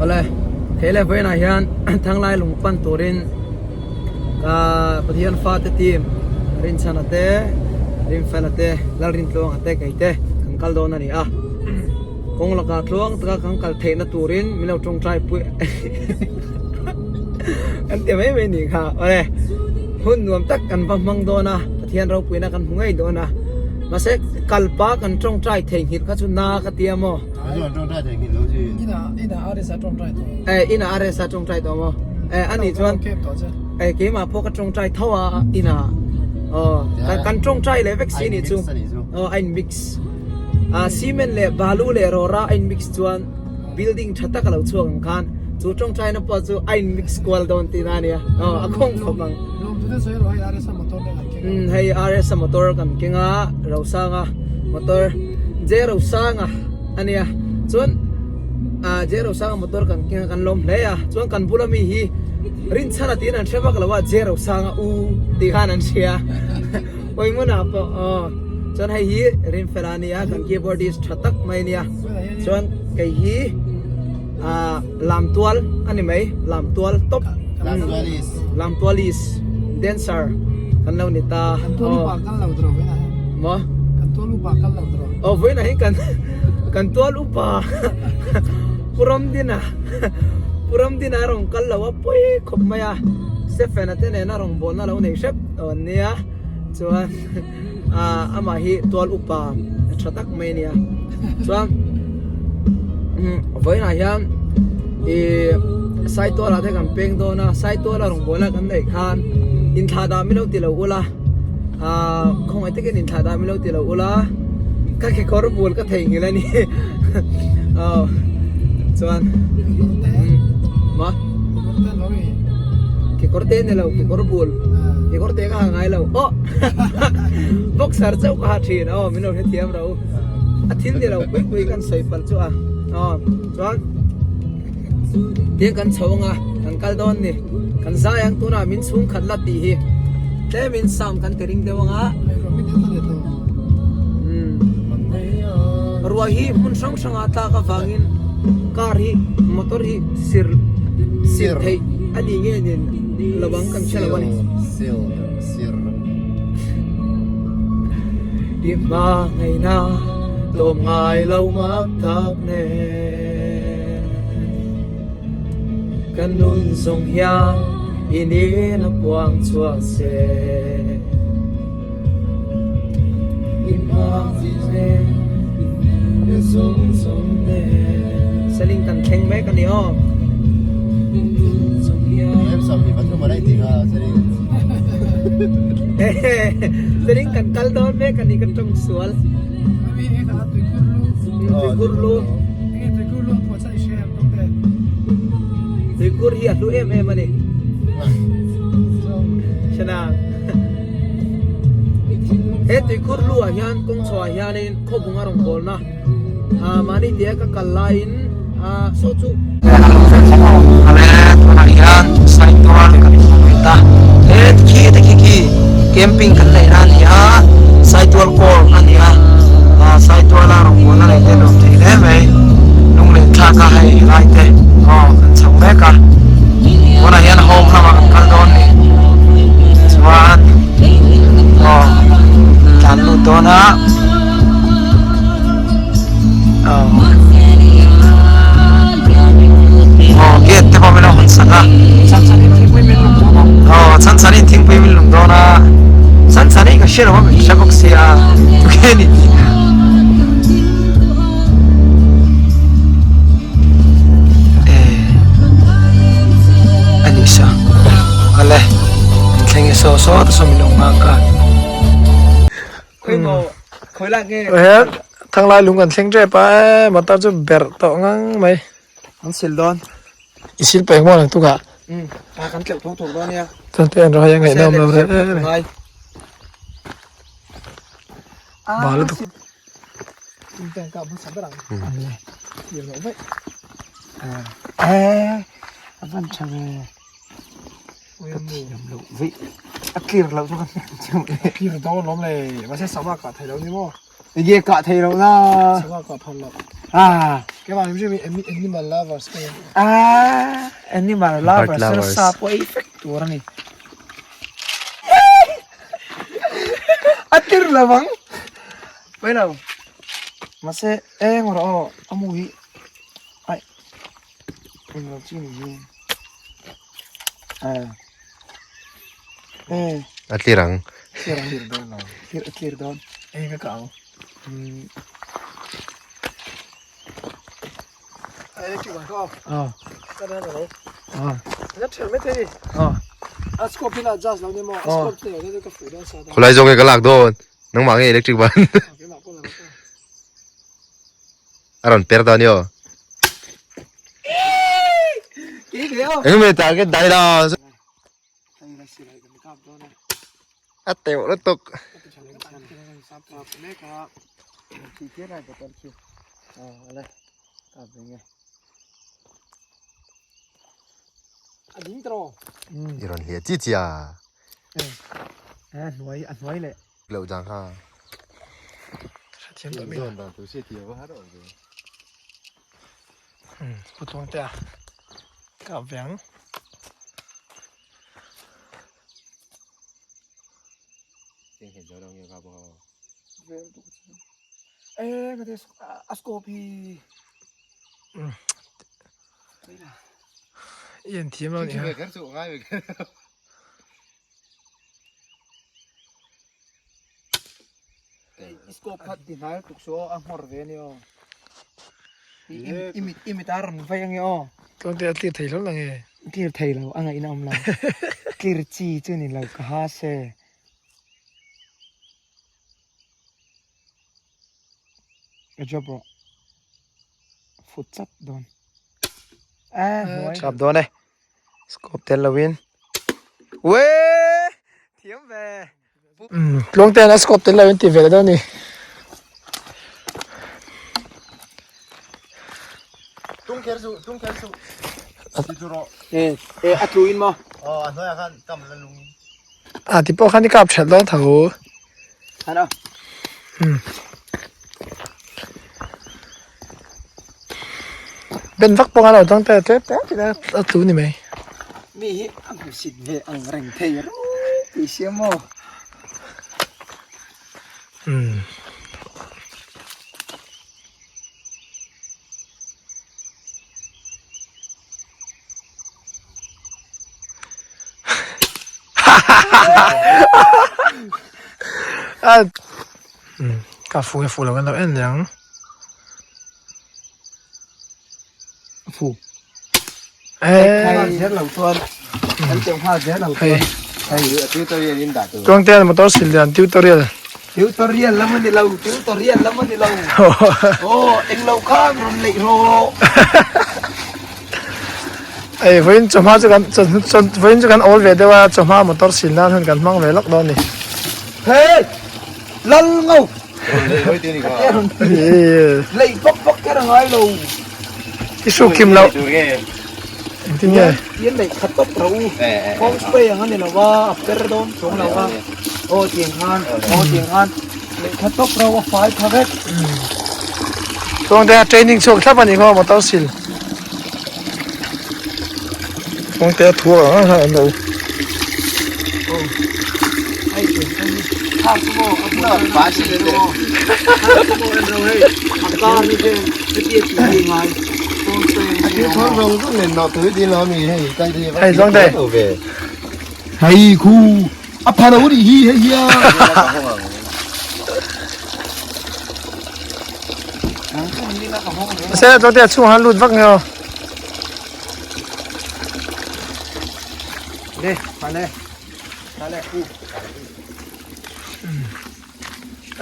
Awle, hei leh vawiinah hian Thanglai lung pan turin ka Pathian fate team Rinchhana te, Rinfela te, Lalrintluanga te kei te kan kal dawn a ni a. Kawng lakah tluang taka kan kal theihna turin min lo tawngtai pui kan ti mai mai nih kha. Awle, hun nuam tak kan va hmang dawn a, Pathian ropuina kan hmu ngei dawn a. Mahse kalpa kan tawngtai theihnghilh kha chu na ka ti a maw? Eh ina RS a tawngtai tawh maw? Eh ani chuan eh keimah pawh ka tawngtai tho a ina aw kan tawngtai leh vek si nih chu aw a in mix a cement leh balu leh rawra a in mix chuan building tha tak a lo chhuak ang khan chu tawngtai na pawh chu a in mix kual dawn tihna a nia aw a khawng khawp ang hei RS a motor kan keng a Rosanga motor J Rosanga a nia chuan ah J Rosanga motor kan keng a kan lawm hle a chuan kan bula mi hi Rinchhana tiin an hre vak lo a J Rosanga u tih khan an hria pawimawhna pawh aw chuan hei hi Rinfela a nia kan keyboardist tha tak mai a nia chuan kei hi ah Lamtual a ni mai Lamtual top Lamtualis dancer kan lo ni ta maw aw vawiinah hian kan kan tual upa Pu Ramdina Pu Ramdina a rawn kal lo a pawi khawp mai a Stephen-a te nena rawngbawlna lo nei hrep tawh an nia chuan ah amah hi tual upa tha tak mai a nia chuan vawiinah hian ih Saitual ah te kan peng dawn a Saitual a rawngbawlna kan neih khan inthlah dah milo ti lo ula ah khawngaih takin inthlah dah milo ti lo ula ka kekawr bul ka theihnghilh a ni aw chuan maw kekawr te ni lo kekawr bul kekawr te ka ha ngai lo aw boxer chauh ka ha thin aw min lo hrethiam ro a thil ni lo pui pui kan sawi palh chu a aw chuan tiang kan chho anga kan kal dawn ni kan zai ang tunah min chhung khat la tih hi tlemin sound kan ti ring deuh anga ruah hi hmun hrang hrangah tlak avangin car hi motor hi sir sir theih a ni nge nen lo ang kan hre lo a ni. I hma ngaihna tlawm ngai lo mak tak nen Ka nun zawng hian i nen a puang chhuak che I hma nen i zawng zawng nen Seling kan thleng mek a ni aw. Seling kan kal dawn mek a ni ka tawng sual. Tuikhur lu. Tuikhur hi a hlu em em a ni. Hriana. He tuikhur lu ah hian kawng chhuah ah hianin khawbung a rawn bawlna ah mahni tia ka kal laiin ah saw chu tunah hian Saitual kan hmu ve ta he khi te khi khi camping kan neih na a ni a Saitual kawr a ni a ah Saitual a rawngbawlna nei te nuam thei hle mai lunglen thlak a hei helai te aw kan chho mek a tunah hian home lamah kan kal dawn a ni chuan aw tlan lut dawn a. Aw gate te pawh min lo hawn sak a aw chhan chhan in thingpui min lum dawn a chhan chhan hi ka hre lo a min hre bawk sia tunge ni tih eh a ni sa ale an thleng e saw saw te saw min lo nghak a. Thanglai lung kan thleng tep a e motor chu berh tawh ngang mai. An sil dawn. I sil peng maw lang tukah. Um a kan tleuh thawk thawk dawn nia. Chuan te an rawh hei a ngaihnawm lo reng reng a ni. Bal lutuk. Eh a van tha ve. Ka thiam loh veih a clear loh chu ka thiam loh le. Clear dawn lawm le mahse sava kah theih loh ni maw? Enge kah theih loh na? Sava kah phal loh. Ah. Keimah hrim hrim hi animal lovers ka ni. Ah, animal lovers sa pawh ei vek tur a ni. A tir lo ang. Mai lo. Mahse eng rawh aw a mu hi ai eng lo chi ni hi. Eh. A tlir ang. Tlir ang. Tlir dawn lo. Tlir a tlir dawn. Eng ka kah ang. Electric bang ka off. Ah. Ka dan lo. Ah. Na thel mai thei ni. Ah. A scope hi la adjust lo ni maw? A scope te lo ni ka fu dawn sa ta. Khulai zawng nge ka lak dawn. Nangmah nge electric ban. Keimah pawh la lo ta. A rawn per dawn i aw. Engemaw target dai la. A teuh lutuk. I rawn hliah chi chi a. Loh dan kha. Hrethiam tawh mi. Pu Tluangtea ka veng. A scope hi. I en thiam lo ni ha. Scope khat ti hnai tuk so a nghawr ve ni aw. I mit i mit a rawn vei ange aw. Tlawngte a tlir thei hlawm la nge? Tlir thei lo a ngaihna awm lo. Tlir chi chu ni lo ka ha se. Ka job rawh. Fut chat dawn. Eh hnuai. Kap dawn e. Scope tel lovin. Wee! Thiam ve. Tluangte hian a scope tel lovin ti ve leh dawn a ni. Tung kher suh, tung kher suh. Ti chu rawh. Eh, eh a tlu in maw? Aw, a hnuaiah khan kam la lung in. A ti pawh khan i kap ṭhelh dawn tho. Hana. Ben vak pawh a lo tang te tlem tlem tih a tlu ni mai. Mi hi a hmusit ve ang reng thei ru tih sia maw. Umm. Ka fu nge fu lo kan lo en leh ang. Fu. Eh. Zel lo chuan an teuh nghal zel lo chuan. Hei. Tuangte motor sil lian tutorial. Tutorial lam a ni lo, tutorial lam a ni lo. Aw, eng lo khan rawn leih rawh. Ei, vawiin chawhma chu kan vawiin chu kan awl ve deuh a, chawhma motor sil nan hun kan hmang ve lawk dawn a ni. Hey! Lal ngo! Leih bawk bawk kher a ngai lo. I hruk kim loh. Engtin nge? Tian leih khat tawp rawh u. Foam spray ang a ni lo va, a per dawn chuang lo va. Aw tiang khan, aw tiang khan leih khat tawp rawh a fai tha vek. Chuangte a training chhuak thlap a ni khaw motor sil. Chuangte a thu ang ang an lo. Ai tiang khan ni. Kha chu maw a buai na a ni lo. Kha chu maw en ro hei. A kar ni te hetia tih hi ngai. Foam spray ang a ni lo va. Hei Chuangte. Hei khu a pha lo nih hi hei hian. Se Chuangte a chhung han lut vak nge aw. Le, phale. Phale khu.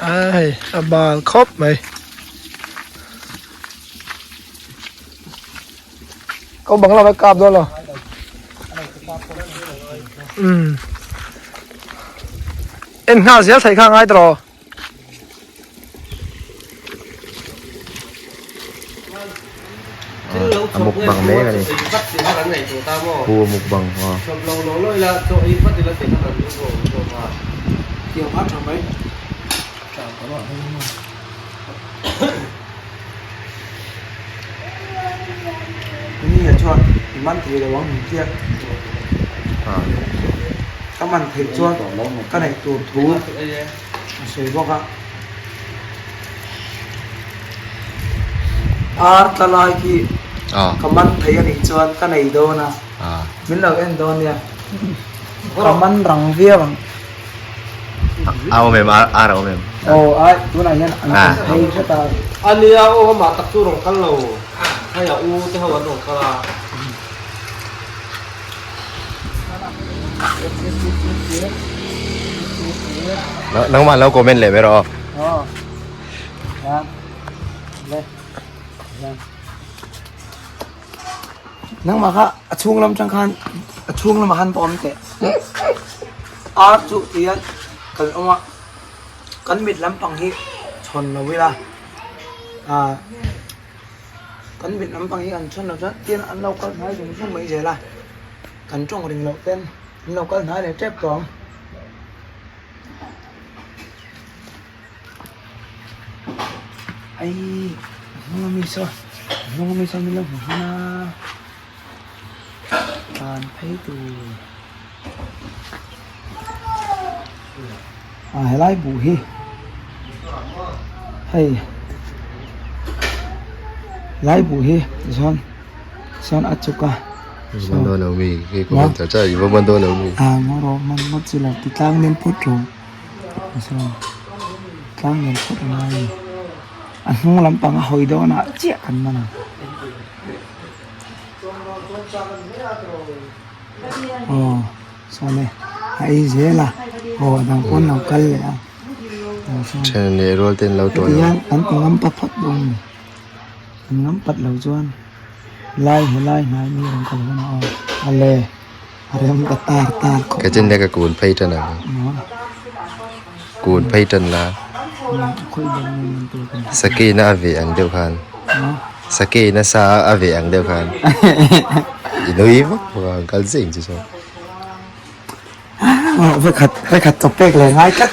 A hei a bal khawp mai. Ko bang lo kap dawn lo. Um. En nghal zel thei kha ngai tawh. A mukbang mek a ni. Pu a mukbang aw. man thei lo ang min tia. Ka man theih chuan ka neih tur thu a sawi bawk a. Ar tla lai khi ka man thei a nih chuan ka nei dawn a, min lo en dawn nia. Ka man rang viau ang. A awm em? Ar a awm em? Aw ai tunah hian an awm phei hret a. A nia aw amah tak chu rawn kal lo. Hei a u te ho an rawn kal a. Nangmah lo comment leh mai rawh aw. Aw. Hian le hian nangmah kha a chhung lam tang khan a chhung lamah khan va awm teh. Ar chu tihian kan awm a kan mit lampang hi chhawn lo ila ah kan mit lampang hi an chhawn lo chuan tin an lo kal hnai zung zung mai zel a kan tawng ring loh ten an lo kal hnai leh tep tawh ang. Ai a hnung ami saw a hnung ami saw min lo hmu hman a. Tlan phei tur ah helai buh hi hei helai buh hi tichuan sawn a chuk a ah ngaw rawh man ngawt chi lo ti tlang nen phawt rawh tichuan tlang nen phawt a ngai a ni a hnung lampang a hawi dawnah chiah kan man ang. Aw sawn e a ei zel a aw a dang pawn lo kal leh a aw sawn Then leh rual ten lo tawi heti hian kan ti ngam pa phawt dawn a ni kan ngam pat lo chuan lai helai hnai mi rawn kal hunah aw a le a rem ka tar tar khawp Ka chin le ka kun phei tan ang kun phei tan la khawih ber nge man tur kan Saki na a ve ang deuh khan. Sakei nasa a ve ang deuh khan i nui vak vak a kal zeng chu saw. Vekhat vekhat chawp pek leh ngai tlat.